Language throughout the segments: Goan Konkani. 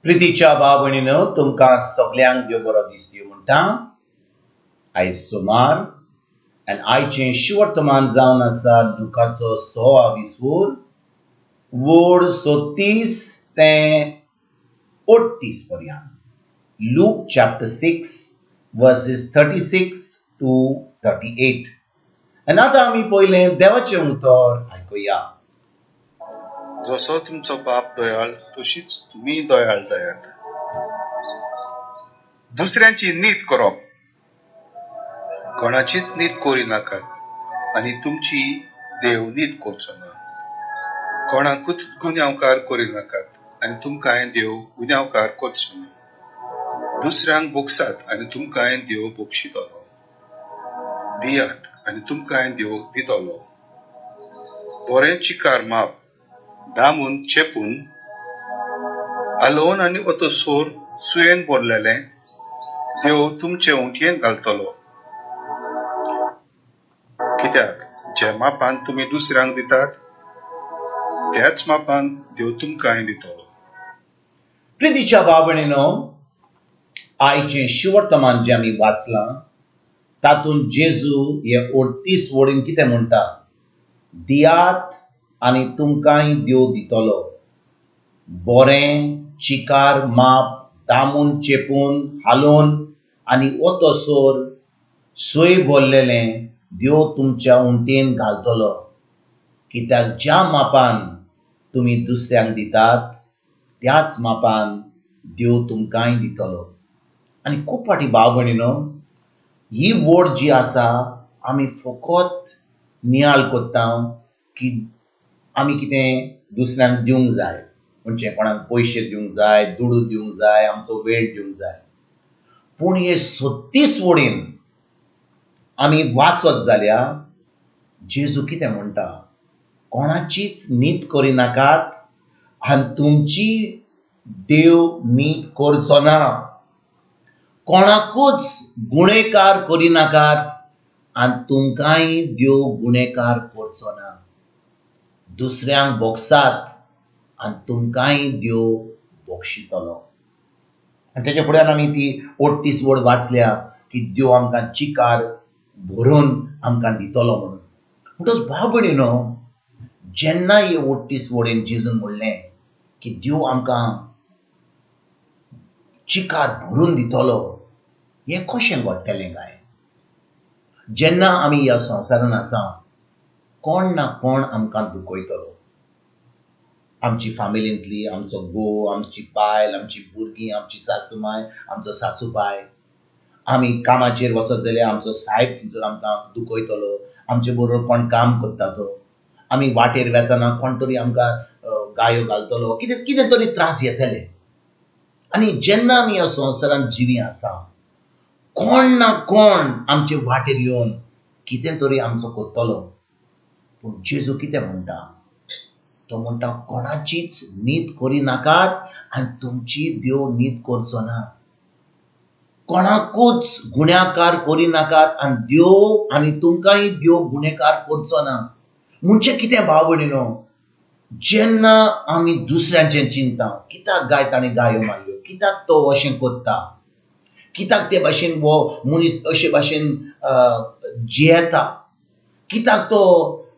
प्रितीच्या भाव भयणीनो, तुमकां सगल्यांक देव बरो दीस दिवं म्हणटा. आयज सोमार आनी आयचें शुवर्तमान जावन आसा लुकाचो 6 विसवूर वड 36 ते 38 पर्यंत. Luke chapter 6 verses 36 to 38. आनी आतां आमी पयलें देवाचें उतर आयकुया. जसो तुमचो बाप दयाळ, तशीच तुमी दयाळ जायात. दुसऱ्यांची नीत करप. कोणाचीच नीत करिनाकात आनी तुमची देव नीत करचो ना. कोणाकूच गुन्यांवकार करिनाकात आनी तुमकांय देव गुन्यांवकार करचो ना. दुसऱ्यांक भोगसात आनी तुमकांय देव भोगशितलो. दियात आनी तुमकांय देव दितलो. बरें चिकार माप, दामून चेपून, आलोवन आनी ओतोसोर सुयेन भरलेलें देव तुमचे उंटयेन घालतलो. कित्याक ज्या मापान तुमी दुसऱ्यांक दितात, त्याच मापान देव तुमकांय दितलो. प्रितीच्या भाव भयणीनो, आयचें शुवर्तमान जें आमी वाचलां तातूंत जेजू हे 38 वडीन कितें म्हणटा? दियात आनी तुमकांय देव दितलो. बरें चिकार माप, दामून चेपून, हालोवन आनी ओतोसोर सोय भरलेलें देव तुमच्या उंटेन घालतलो. कित्याक ज्या मापान तुमी दुसऱ्यांक दितात, त्याच मापान देव तुमकांय दितलो. आनी खूब फावटी भाव भयणीनो, ही वड जी आसा, आमी फकत नियाळ करता की आमी कितें दुसऱ्यांक दिवंक जाय, म्हणजे कोणाक पयशे दिवंक जाय, दुडू दिवंक जाय, आमचो वेळ दिवंक जाय. पूण हे 36 वडीन आमी वाचत जाल्यार जेजू कितें म्हणटा? कोणाचीच नीत करिनाकात आनी तुमची देव नीत करचो ना. कोणाकूच गुणेकार करिनाकात आनी तुमकांय देव गुणेकार करचो ना. दुसऱ्यांक भोगसात आनी तुमकांय देव बक्षितलो. आनी तेच्या फुड्यान आमी ती 38 वड वाचल्या की देव आमकां चिकार भरून आमकां दितलो म्हणून. म्हणटच भाव भयणीनो, जेन्ना हे 38 वडीन जेजून म्हणलें की देव आमकां चिकार भरून दितलो, हें कशें घडटलें काय? जेन्ना आमी ह्या संवसारान आसा, कोण ना कोण आमकां दुखयतलो. आमची फामिलींतली, आमचो घोव, आमची बायल, आमची भुरगीं, आमची सासूमाय, आमचो सासूबाय. आमी कामाचेर वचत जाल्यार आमचो सायब थंयसर आमकां दुखयतलो, आमचे बरोबर कोण काम करता तो. आमी वाटेर वेतना कोण तरी आमकां गायो घालतलो, कितें कितें तरी त्रास येतले. आनी जेन्ना आमी ह्या संवसारांत जिवी आसा, कोण ना कोण आमचे वाटेर येवन कितें तरी आमचो करतलो. पूण जेजू कितें म्हणटा? तो म्हणटा, कोणाचीच नीत करिनाकात आनी तुमची देव नीत करचो ना. कोणाकूच गुन्यांवकार करिनाकात आनी देव आनी तुमकांय देव गुन्यांवकार करचो ना. म्हणजे कितें भाव भयणीनो, जेन्ना आमी दुसऱ्यांचें चिंता, कित्याक गाय ताणें गायो मारल्यो, कित्याक तो अशें करता, कित्याक ते भाशेन हो मनीस अशे भाशेन जियेता, कित्याक तो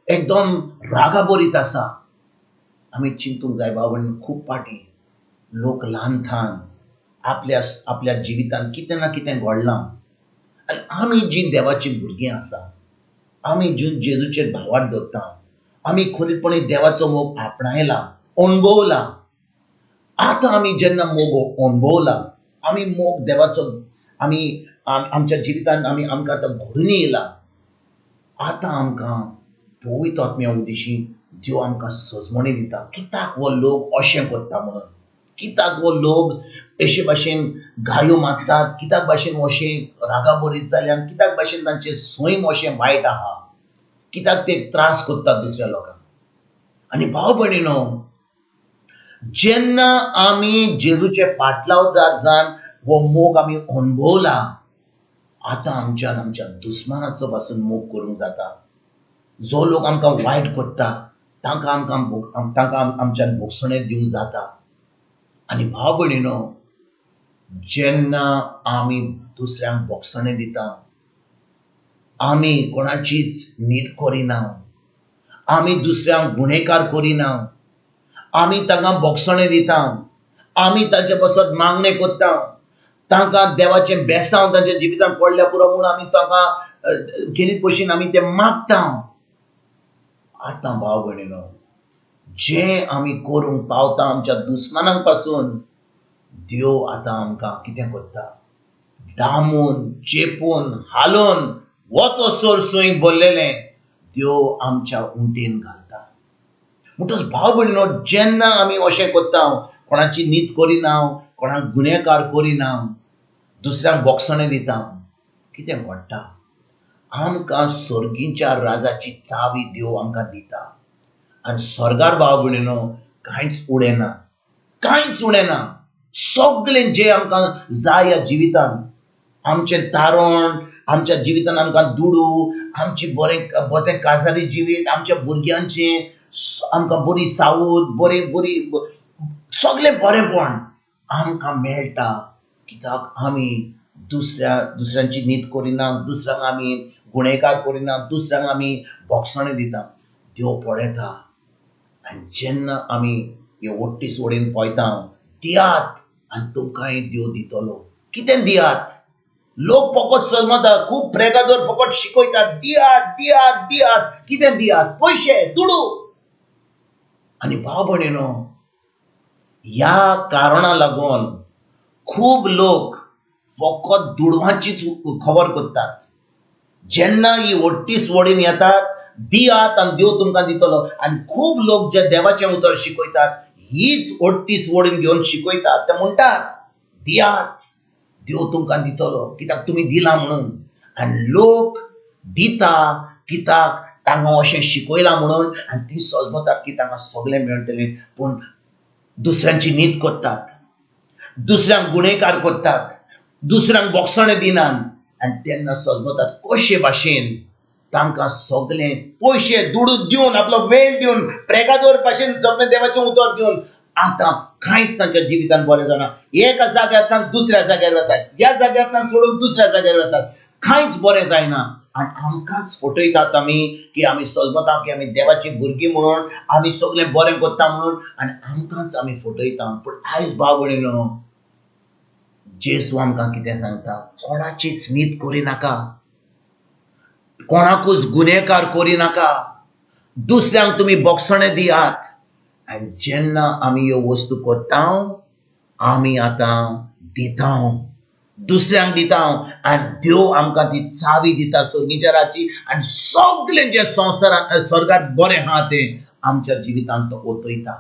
एकदम रागाबरीत आसा, आमी चिंतूंक जाय भाव भयणीनो. खूब फावटी लोक ल्हान थान आपल्या आपल्या जिवितान कितें ना कितें घडलां आनी आमी जीं देवाचीं भुरगीं आसा, आमी जी जेजूचेर भावार्थ दवरता, आमी खरेपणी देवाचो मोग आपणायला, अणभवला. आतां आमी जेन्ना मोग अणभवला, आमी मोग देवाचो आमी आमच्या जिवितान आमी आमकां आतां घडून येयला, आतां आमकां पवित्र आत्म्या उदेशी देव आमकां सजमणी दिता, कित्याक हो लोक अशें करता म्हणून, कित्याक हो लोक अशे भाशेन गायो मारतात, कित्याक भाशेन अशें रागाबरीत जाल्यान, कित्याक भाशेन तांचें सैम अशें वायट आहा, कित्याक ते त्रास करतात दुसऱ्या लोकांक. आनी भाव भयणीनो, जेन्ना आमी जेजूचे पाटलावजार जावन हो मोग आमी अणभवला, आतां आमच्यान आमच्या दुस्मानाचो पासून मोग करूंक जाता. जो लोक आमकां वायट करता तांकां आमकां तांकां आमच्यान भोगसणें दिवंक जाता. आनी भाव भयणीनो, जेन्ना आमी दुसऱ्यांक बोगसणें दिता, आमी कोणाचीच नीत करिना, आमी दुसऱ्यांक गुणेकार करिना, आमी तांकां बोगसणें दिता, आमी तांचे पासत मागणें करता, तांकां देवाचें बेसांव तांच्या जिवितांत पडल्या पुरो म्हूण आमी तांकां खेरीत भशेन आमी तें मागता. आतां भाव भयणीनो, जें आमी करूंक पावता आमच्या दुस्मानांक पासून, देव आतां आमकां कितें करता, दामून चेपून हालोवन वतसर सूय भरलेलें देव आमच्या उंटेन घालता. म्हणटच भाव भयणीनो, जेन्ना आमी अशें करता, कोणाची नीत करिना, कोणाक गुन्हेकार करिना, दुसऱ्यांक बोगसणें दिता, कितें घडटा, आमकां सर्गीच्या राजाची चावी देव आमकां दिता. आनी स्वर्गार भाव भयणीनो कांयच उणें ना, कांयच उणें ना. सगळें जें आमकां जाय ह्या जिवितान, आमचें तारण, आमच्या जिवितान आमकां दुडू, आमची बरें बरें काजारी जिवीत, आमच्या भुरग्यांचें आमकां बरी सावद, बरी बरी सगळें बरेंपण आमकां मेळटा. कित्याक आमी दुसऱ्यांची नीत करिना, दुसऱ्यांक आमी गुणेकार करिना, दुसऱ्यांक आमी बोगसणें दिता. देव पळयता. आनी जेन्ना आमी हे ओट्टीस वडीन पळयता, दियात आनी तुमकांय देव दितलो. कितें दियात? लोक फकत सजमता, खूब प्रेगादोर फकत शिकयतात, दियात दियात दियात. कितें दियात? पयशे, दुडू. आनी भाव भयणीनो, ह्या कारणा लागून खूब लोक फकत दुडवांचीच खबर करतात. जेन्ना ही ओट्टीस वडीन येतात, दियात आनी देव तुमकां दितलो. आनी खूब लोक जे देवाचें उतर शिकयतात, हीच ओट्टीस वडीन घेवन शिकयतात. ते म्हणटात दियात, देव तुमकां दितलो, कित्याक तुमी दिलां म्हणून. आनी लोक दिता कित्याक तांकां अशें शिकयलां म्हणून, आनी ती सजमतात की तांकां सगळें मेळटलें. पूण दुसऱ्यांची नीत करतात, दुसऱ्यांक गुणेकार करतात, दुसऱ्यांक बोगसणें दिनात. आनी तेन्ना सजमतात कशे भाशेन तांकां सगळें पयशे दुडू दिवन, आपलो वेळ दिवन, प्रेगादोर भाशेन सगळें देवाचें उतर दिवन आतां कांयच तांच्या जिवितान बरें जायना. एका जाग्यार दुसऱ्या जाग्यार वतात, ह्या जाग्यार सोडून दुसऱ्या जाग्यार वतात, कांयच बरें जायना. आनी आमकांच फटयतात आमी की आमी सजमता की आमी देवाची भुरगीं म्हणून, आमी सगळें बरें करता म्हणून, आनी आमकांच आमी फटयता. पूण आयज भाव भयणीनो, जेजू आमकां कितें सांगता, कोणाचीच नीत करिनाका, कोणाकूच गुन्हेकार करिनाका, दुसऱ्यांक तुमी बोगसणें दियात. आनी जेन्ना आमी ह्यो वस्तू करता, आमी आतां दिता, दुसऱ्यांक दिता, आनी देव आमकां ती चावी दिता सर्गीच्या राची. आनी सगळें जें संवसारांत स्वर्गात बरें आहा तें आमच्या जिवितांत तो ओतयता.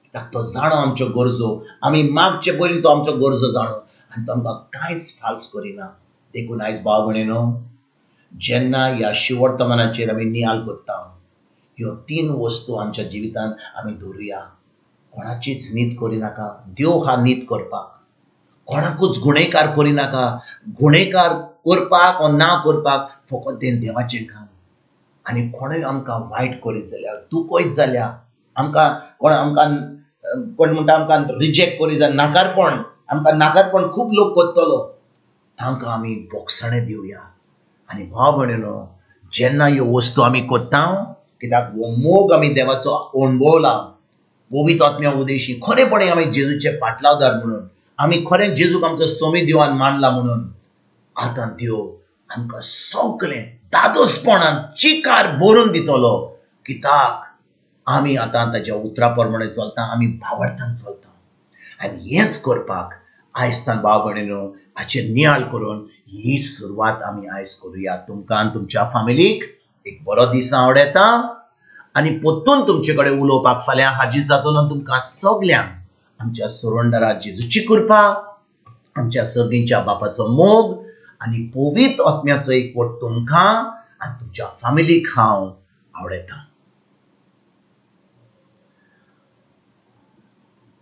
कित्याक तो जाणो आमच्यो गरजो, आमी मागचे पयलीं तो आमच्यो गरजो जाणो, आनी तो आमकां कांयच फाल्स करिना. देखून आयज भाव भयणीनो, जेन्ना ह्या शिवर्तमानाचेर आमी नियाल करता, ह्यो तीन वस्तू आमच्या जिवितांत आमी दवरुया. कोणाचीच नीत करिनाका, देव हा नीत करपाक. कोणाकूच गुणेकार करिनाका, गुणेकार करपाक वा ना करपाक फकत तें देवाचें काम. आनी कोणूय आमकां वायट करीत जाल्यार, दुखयत जाल्यार, आमकां कोण आमकां कोण म्हणटा आमकां रिजेक्ट करीत जाल्यार, नाकारपण, आमकां नाकारपण खूब लोक करतलो, तांकां आमी बोगसणें दिवया. आनी भाव भयणीनो, जेन्ना ह्यो वस्तू आमी करता, कित्याक हो मोग आमी देवाचो अणभवला, पवित्र आत्म्या उदेशी खरेपणी आमी जेजूचे पाटलावदार म्हणून, आमी खरें जेजूक आमचो सोमी देवान मानला म्हणून, आतां देव आमकां सगळें दादोसपणान चिकार भरून दितलो. कित्याक आमी आतां ताच्या उतरा प्रमाणे चलता, आमी भावार्थान चलता. आनी हेंच करपाक आयज तान भाव भयणीनो हाचेर नियाळ करून ही सुरवात आमी आयज करुया. तुमकां आनी तुमच्या फामिलीक एक बरो दीस आवडटा. आनी परतून तुमचे कडेन उलोवपाक फाल्यां हाजीर जातलो. तुमकां सगल्यांक आमच्या सुरंडरा जेजूची कृपा, आमच्या सर्गींच्या बापाचो मोग आनी पवित्र आत्म्याचो एकवट तुमकां आनी तुमच्या फामिलीक हांव आवडयतां.